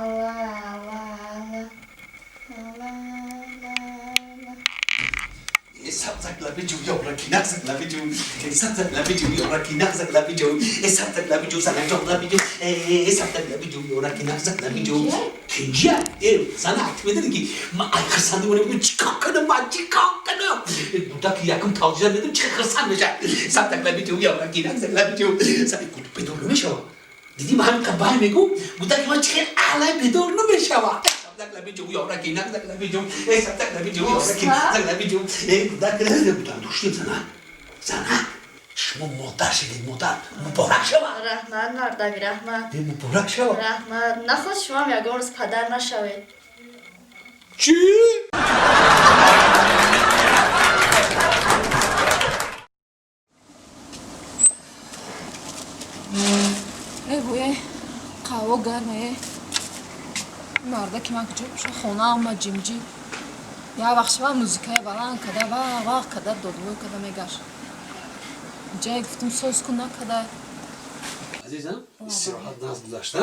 Ла ла ла ла ла ла. Сабзак лаби ҷӯ ёраки нағзак лаби ҷӯ, сабзак лаби ҷӯ ёраки нағзак лаби ҷӯ, сабзак лаби ҷӯ занаҷон лаби ҷӯ, сабзак лаби ҷӯ ёраки нағзак лаби ҷӯ. Тинҷия? Э, занак, ту медонӣ, ки ман ай хирсандӣ монем, чӣ кор кунам, ман чӣ кор кунам? Гудаки якум тавҷида медонам, чӣ хирсанд мешавад. Сабзак лаби ҷӯ ёраки нағзак лаби ҷӯ. Бедор намешавад. Дидӣ, ман ҳамин қадр бай мегӯ, гудаки ман чӣ хел аълай бедор намешавад. Сабзак лаби ҷӯ ёраки нағзак лаби ҷӯ, сабзак лаби ҷӯ ёраки нағзак лаби ҷӯ. Гудак гудак доштем, занак. Занак, шумо модар шидед, модар. Муборак шавад. Раҳмат, мардак, раҳмат. Муборак шавад. Раҳмат. Наход шумоам ягон рӯз падар нашавед. Чӣ? Э, вое, қаҳво гарма. Э, мардаки ман куҷо боша? Хонаама ҷимҷим. Як вақт шава, музикаи баланд када, ва вақ када, додвой када мегашт. Ҷае гуфтум, соз кун, накада. Азизам, истироҳат наз гузашта.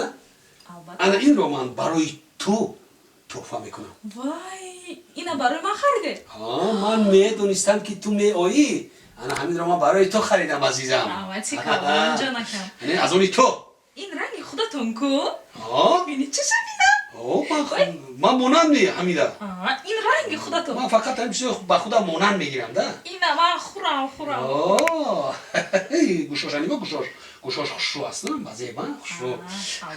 Ана инро ман барои ту тӯҳфа мекунам. Вай, ина барои ман харидед? Ман медонистам, ки ту меоӣ. Ана ҳаминро ман барои ту харидам, азизам. Раҳмати калон, ҷонакам. Аз они ту. Ин ранги худатон ку? Бини, чиша бинам. Ман монанд ме ҳамида. Ин ранги худатон. Ман фақат ҳамин чизо ба худам монанд мегирам да. Ина ман хӯрам, хӯрам. Гӯшоша нигоҳ, гӯшош, гӯшош хушрӯ аст, базеба хушрӯ.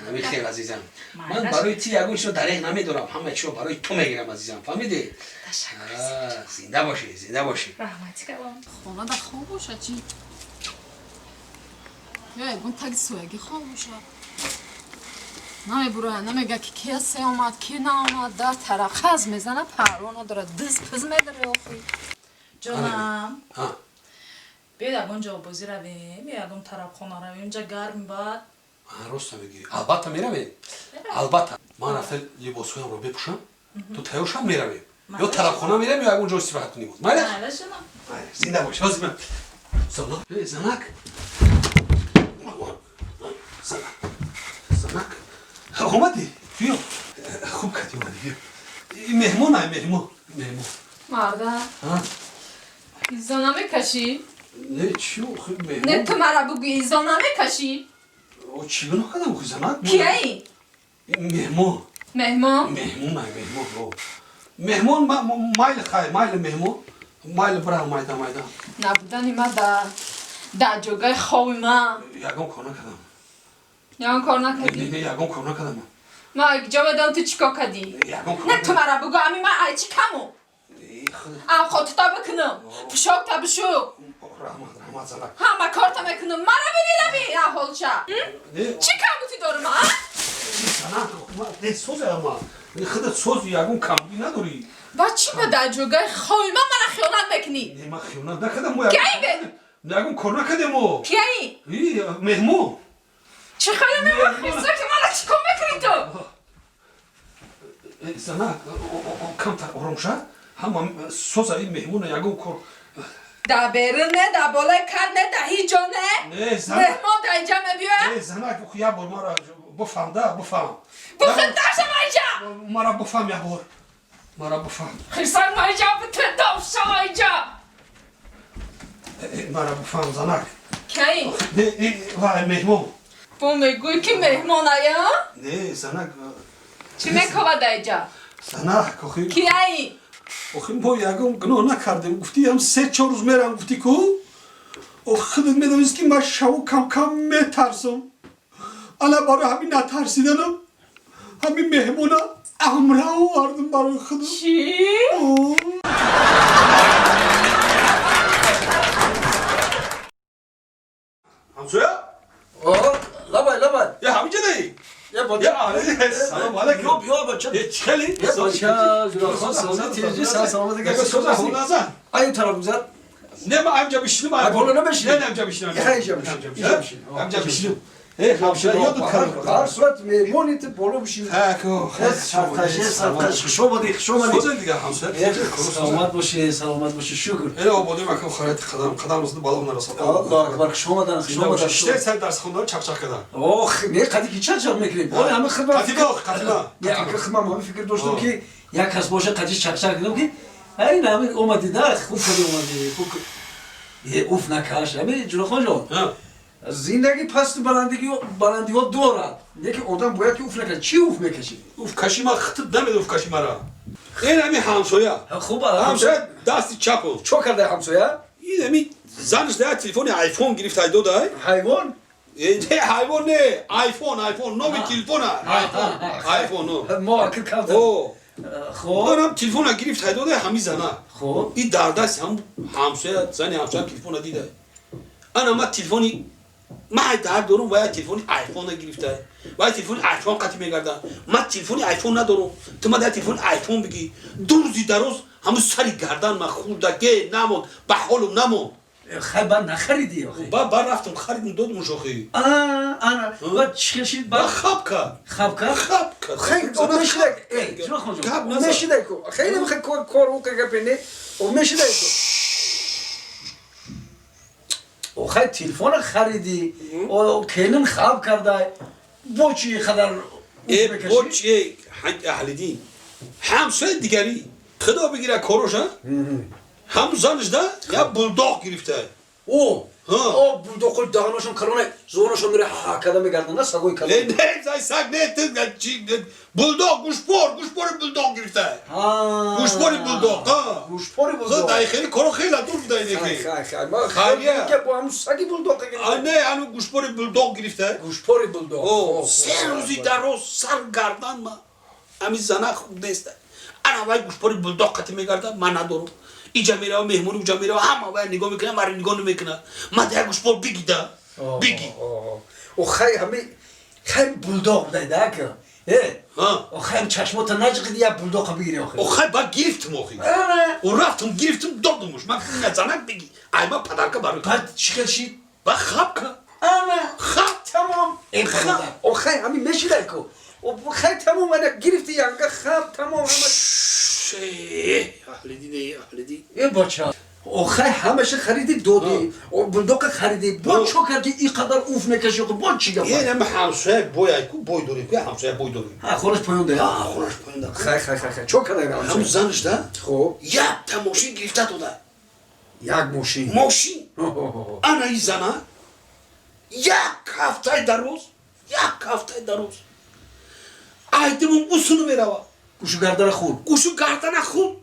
Ҳамин хел, азизам, ман барои ти ягон чизо дареғ намедорам, ҳама чизо барои ту мегирам, азизам, фаҳмидӣ? Зинда бошӣ, зинда бошӣ. Раҳмати калон. Хонада хоб боша чӣ, ё ягон таги соягӣ хоб боша, намебурояд, намега, ки касе омад, ки наомад. Дар тарақаз мезана, парво надорад, диз пиз медаре охи. Ҷонам, биёед ягон ҷо бозӣ равем ё ягон тарабхона равем, инҷа гарм бад. Роста мегӯӣ, албатта меравем, албатта. Ман рафта либосҳоямро бепӯшам, ту тайёр шам, меравем, ё тарабхона меравем, ё ягон ҷо истироҳат кунем. Майла, зинда бош. Ҳозир ман. Занак, занак, омадӣ, биё, хуб кардӣ омадӣ, биё. Меҳмон ай, меҳмон, меҳмон. Марда, изо намекашӣ? Не, чӣ? Не, ту мара бугӯ, изо намекашӣ? Чӣ гуноҳ кардам, охи, занак? Кияи? Меҳмон. Меҳмон? Меҳмон ай, меҳмон, меҳмон. Майли, хайр, майли, меҳмон, майли, бирав, майда майда. Набудани ма дар ҷогаи хови ман. Ягон кор накардам. Ягон кор накардӣ? Не, ягон кор накардам. Ман ҷо медам, ту чӣ кор кардӣ? Не, ту мара бугӯ, ами ман ай чӣ каму авқотта бикунам, пӯшокта бишу? Раҳмат, раҳмат, занак. Ҳама корта мекунам, мара бинидами аҳолча. Чӣ камбудӣ дорам, а? Занак, не, созе, ама худат соз, ягон камбудӣ надорӣ. Ва чӣ ба дар ҷогаи хови ман мара хиёнат мекунӣ? Не, ман хиёнат накардам. Кияи бе? Ягон кор накардем мо. Кияи? Меҳмон. Чӣ хеле меҳмон? Ки мара чӣ кор мекунӣ ту? Занак, камтар ором ша, ҳама соза, ин меҳмона ягон кор. Дар берун не, дар болои кар не, дар ҳеҷ ҷо не. Меҳмон дар инҷа мебиёяд. Не, занак, як бор мара бифаҳм да, бифаҳм. Бухиташа ма инҷа. Мара бифаҳм, як бор мара бифаҳм. Хирсак ма инҷа, битедовша ма инҷа. Мара бифаҳм, занак. Кай? Вай, меҳмон. Бо мегӯӣ, ки меҳмон ая? Не, занак. Чӣ мекова дар инҷа? Занак, охи. Кияи? Охи, мо ягон гуноҳ накардем. Гуфтӣ, ҳам 3-4 рӯз мерам, гуфтӣ ку. Охи, худат медонист, ки ман шаву кам-кам метарсам. Ана барои ҳамин натарсиданам ҳамин меҳмона амра овардам барои худам. Чӣ? Ҳамсоя? Лабай, лабай. Я ҳамиҷа даи? Я бача. Я аре, салом алейкум. Ё, ё бача. Е, чӣ хели? Я бача, Зулайхо, саломат, тиҷи, саломат. Яго соза хоназа. Ай тараф гузар. Не, ма амҷа бишинам. Ай, боло набишин. Не, не, амҷа бишинам. Я инҷа бишин. Амҷа бишинам. Ҳамсоя ёдат Ҳар сурат меҳмони ту боло бишин. Сарқаш. Сарқаш, хуш омадӣ, хуш омадӣ. Созен дига, ҳамсоя. Саломат бошӣ, саломат бошӣ, шукр. Эле ободӣ макон харати қадам қадам рӯзда бало нарасад. Аллоҳу акбар, хуш омадан, хуш омадан. Ште сар дарс хонда чақчақ кардан. Ох, не қади ки чақчақ мекунем. Оле ҳама хидмат. Қатиба, қатиба. Не, ака хидмат ҳама фикр доштам ки як кас боша қади чақчақ кунам ки ай на ҳами омадӣ да, хуб кади омадӣ, хуб. Е, уф накаш, ҳами Ҷурахон ҷон. Зиндагӣ пасту баландиҳо дорад. Лекин одам бояд ки уф накашад. Чӣ уф мекашӣ? Уф каши ма хитиб намеда уф каши мара. Ин ҳами ҳамсоя. Хуб, ҳамсоя дасти чапо. Чо карда ҳамсоя? Ин ҳами занаш да телефони айфон гирифта додай. Ҳайвон? Не, ҳайвон не, айфон, айфон, номи телефона. Айфон, айфон. Мо акл кардем. О. Хуб. Манам телефона гирифта додай ҳами зана. Хуб. И дар даст ҳам ҳамсоя, зани ҳамсоя телефона дида. Ана ма телефони ма дар дорум ва телефони айфона гирифта. Ва телефони айфон қати мегардам. Ма телефони айфон надорум. Ту ма дар телефони айфон бигӣ. Ду рӯзи дароз ҳамун сари гардан ма хурдаке намонд, ба ҳолум намонд. Хай, ба нахаридӣ охи? Ба ба рафтам харидам додам охи. Ана, ва чӣ шид ба хаб кард. Хаб кард? Хаб кард. Хай, мешида, эй, Ҷурахон ҷон. Мешида ку. Хеле хай кор у гапе не. О мешида ку. О хай телефон харидӣ, о келин хаб карда. Бо чӣ қадар э бо чӣ аҳлидин. Ҳамсоя дигарӣ. Худо бигира короша. Ҳам занаш да я булдог гирифта. О, о булдоқо даҳонашон калона, зонашон мера ҳа када мегарданд, сагои калон. Не, не, зай саг не, ту чи булдог, гӯшпор, гӯшпори булдог гирифта. Гӯшпори булдог, ҳа. Гӯшпори булдог. Дай хеле коро хеле дур буда ине ки. Хай, хай, ма хай ки бо ҳам саги булдог гирифта. А не, ану гӯшпори булдог гирифта. Гӯшпори булдог. О, се рӯзи дароз сар гардан ма. Ами зана хуб нест. Ана вай гӯшпори булдог қати мегарда, ман надорум. Иҷа мерава меҳмонӣ, уҷа мерава, ҳама вай нигоҳ мекунад, маро нигоҳ намекунад. Ма да як гӯшпор биги да, биги. О хай ҳами хай булдог будай да ка. Э, о хай чашмота наҷиқиди як булдоқа бигири охи. О хай ба гирифтум охи. О рафтум гирифтум додумуш. Ман гуфтам занак биги. Ай ма падарка барои. Баъд чӣ хел шид? Ба хаб ка. Ана хаб тамом. Э бародар. О хай ҳами мешидай ку. О хай тамом ана гирифти янга хаб тамом ҳама. Аҳлидин, аҳлидин. Э бача. Охай ҳамаша хариди додӣ, булдоқа хариди, бо чо кард ки ин қадар уф мекашӣ, бо чӣ гап? Е, нама ҳамсоя бой айку, бой дорем, ку ҳамсоя бой дорем. Ҳа, хонаш поён да. Ҳа, хонаш поён да. Хай, хай, хай, хай. Чо карда ҳамсоя? Ҳам занаш да? Хуб. Якта мошин гирифта дода. Як мошин. Мошин. Ана и зана як ҳафтаи дароз, як ҳафтаи дароз. Айдимон усуну мерава. Гӯшу гардана хӯр. Гӯшу гардана хӯр.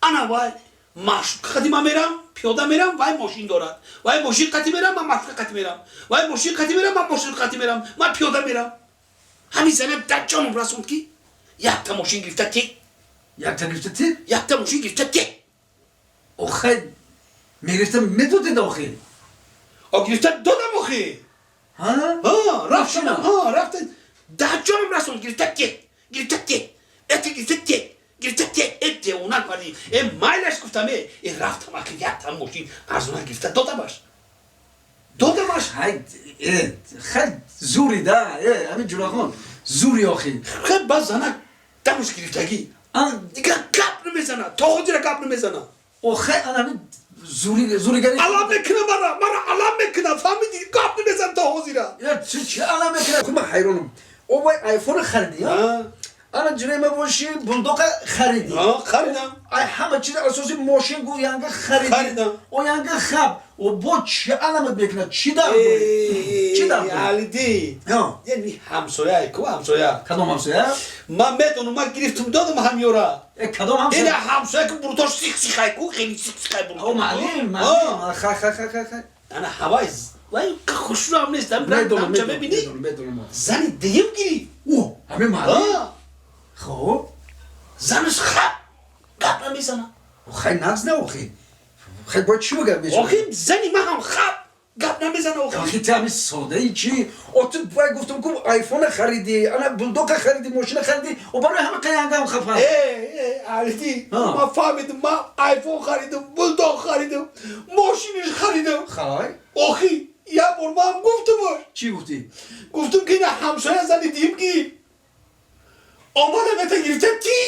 Ана вай машрука қати ман мерам, пиёда мерам, вай мошин дорад. Вай мошин қати мерам, ман машрука қати мерам. Вай мошин қати мерам, ман мошин қати мерам. Ман пиёда мерам. Ҳамин зана дар ҷоном расонд ки якта мошин гирифта тек. Якта гирифта тек? Якта мошин гирифта тек. Охай мегирифта медодед охи? О гирифта додам охи. Ҳа? Ҳа, рафтам, ҳа, рафтам. Дар ҷоном расонд гирифта тек. Гирифта тек. Эти гирифта тек. Гирифта тек. Э девона кардӣ. Э майлаш гуфтам, э рафтам ахи якта мошин арзона гирифта додамаш. Додамаш. Хай, э, хай зури да, э, ҳамин Ҷурахон, зури охи. Хай ба занак дамаш гирифтагӣ. Дигар гап намезанад, то ҳозира гап намезанад. Охай ана ҳамин зури зуригари. Алам мекунад мара, мара алам мекунад, фаҳмидӣ? Гап намезанад то ҳозира. Э, чӣ чӣ алам мекунад? Хуб, ман ҳайронам. О вай айфон харидӣ, ҳа? Ана ҷинои боши булдоқа харидӣ. Ҳа, харидам. Ай ҳама чиз асоси мошин гу янга харидӣ. Харидам. О янга хаб. О бо чӣ аламат мекунад? Чӣ дард дорӣ? Чӣ дард дорӣ? Алиди. Ҳа. Яъне ҳамсоя ку ҳамсоя. Кадом ҳамсоя? Ман медонам, ман гирифтум додам ҳамёра. Э, кадом ҳамсоя? Ина ҳамсоя ку бурутош сих сихай ку, хеле сих сихай бурутош. О, маълим, маълим. Хай, хай, хай, хай, хай. Ана ҳавай, вай хушрӯ ҳам нест, Медонам, ҳамча мебинӣ? медонам, медонам. Зани дуюм гирифт. О, ҳамин маълим? Ҳа. Хуб. Занаш хаб гап намезанад. Хай нағз не охи. Хай бояд чӣ бигӯям бечора? Охи зани ман ҳам хаб гап намезанад охи. Охи ту ҳамин содаи чӣ? О ту вай гуфтам ку айфона харидӣ, ана булдока харидӣ, мошина харидӣ, о барои ҳама қаянгаам хафа. Э, э, Алиди, ман фаҳмидам, ман айфон харидам, булдог харидам, мошиниш харидам. Хай. Охи Як бор ман гуфтумаш. Чӣ гуфтӣ? Гуфтум, ки ина ҳамсоя зани дим ки омада мета гирифта ти.